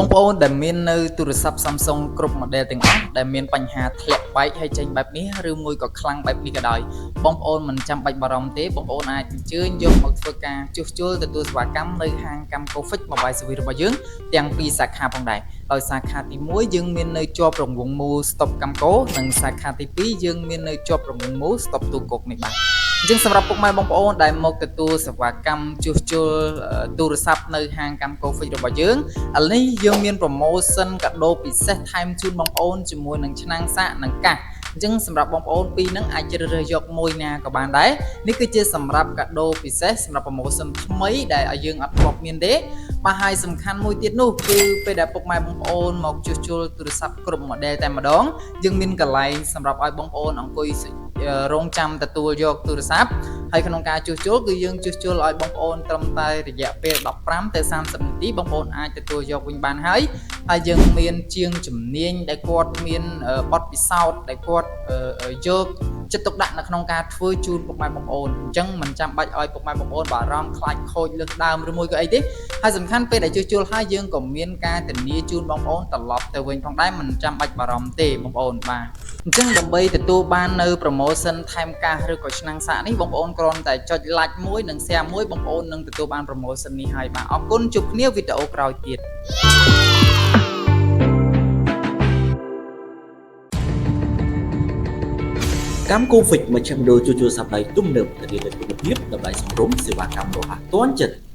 បងប្អូនដែលមាននៅទូរស័ព្ទ Samsung គ្រប់ model ទាំងអស់ដែលមានបញ្ហាធ្លាក់បែកហើយចេញបែបនេះឬមួយក៏ខ្លាំងបែបនេះក៏ដោយបងប្អូនមិនចាំបាច់បារម្ភទេបងប្អូនអាចអញ្ជើញយកមកធ្វើការជួសជុលទទួលសេវាកម្មនៅហាងកម្ម Cofix Mobile Service របស់យើងទាំងពីរសាខាផងដែរដោយសាខាទី1យើងមាននៅជាប់រង្វង់មូល Stop កម្កូនិងសាខាទី2យើងមាននៅជាប់រង្វង់មូល Stop ទូកុកនេះបាទអញ្ចឹងសម្រាប់ពុកម៉ែបងប្អូនដែលមកទទួលសេវាកម្មជួសជុលទូរស័ព្ទនៅហាងកម្ម Cofix របស់យើងឥឡូវនេះយើងមាន promotion កាដូពិសេសថែមជូនបងប្អូនជាមួយនឹងឆ្នាំងសាកនិងកាសអញ្ចឹងសម្រាប់បងប្អូនពីរហ្នឹងអាចជ្រើសរើសយកមួយណាក៏បានដែរនេះគឺជាសម្រាប់កាដូពិសេសសម្រាប់ promotion ថ្មីដែលឲ្យយើងអត់ធ្លាប់មានទេបាទហើយសំខាន់មួយទៀតនោះគឺពេលដែលពុកម៉ែបងប្អូនមកជួសជុលទូរស័ព្ទគ្រប់ model តែម្ដងយើងមានកន្លែងសម្រាប់ឲ្យបងប្អូនអង្គុយរងចាំទទួលយកទូរស័ព្ទហើយក្នុងការជួសជុលគឺយើងជួសជុលឲ្យបងប្អូនត្រឹមតែរយៈពេល15ទៅ30នាទីបងប្អូនអាចទទួលយកវិញបានហើយហើយយើងមានជាងជំនាញដែលគាត់មានបទពិសោធន៍ដែលគាត់យកចិត្តទុកដាក់នៅក្នុងការធ្វើជូនពុកម៉ែបងប្អូនអញ្ចឹងមិនចាំបាច់ឲ្យពុកម៉ែបងប្អូនបារម្ភខ្លាចខូចលើសដើមឬមួយក៏អីទេហើយសំខាន់ពេលដែលជួសជុលហើយយើងក៏មានការធានាជូនបងប្អូនត្រឡប់ទៅវិញផងដែរមិនចាំបាច់បារម្ភទេបងប្អូនបាទអញ្ចឹងដើម្បីទទួលបាននៅ promotion ថែមកាសឬក៏ឆ្នាំងសាកនេះបងប្អូនគ្រាន់តែចុច like មួយនិង share មួយបងប្អូននឹងទទួលបាន promotion នេះហើយបាទអរគុណជួបគ្នាវីដេអូក្រោយទៀត កម្មកូហ្វិចមជ្ឈមណ្ឌលជួសជុលស័ព្ទដៃទំនើបធានានូវគុណភាពតម្លៃសមរម្យសេវាកម្មរហ័សទាន់ចិត្ត។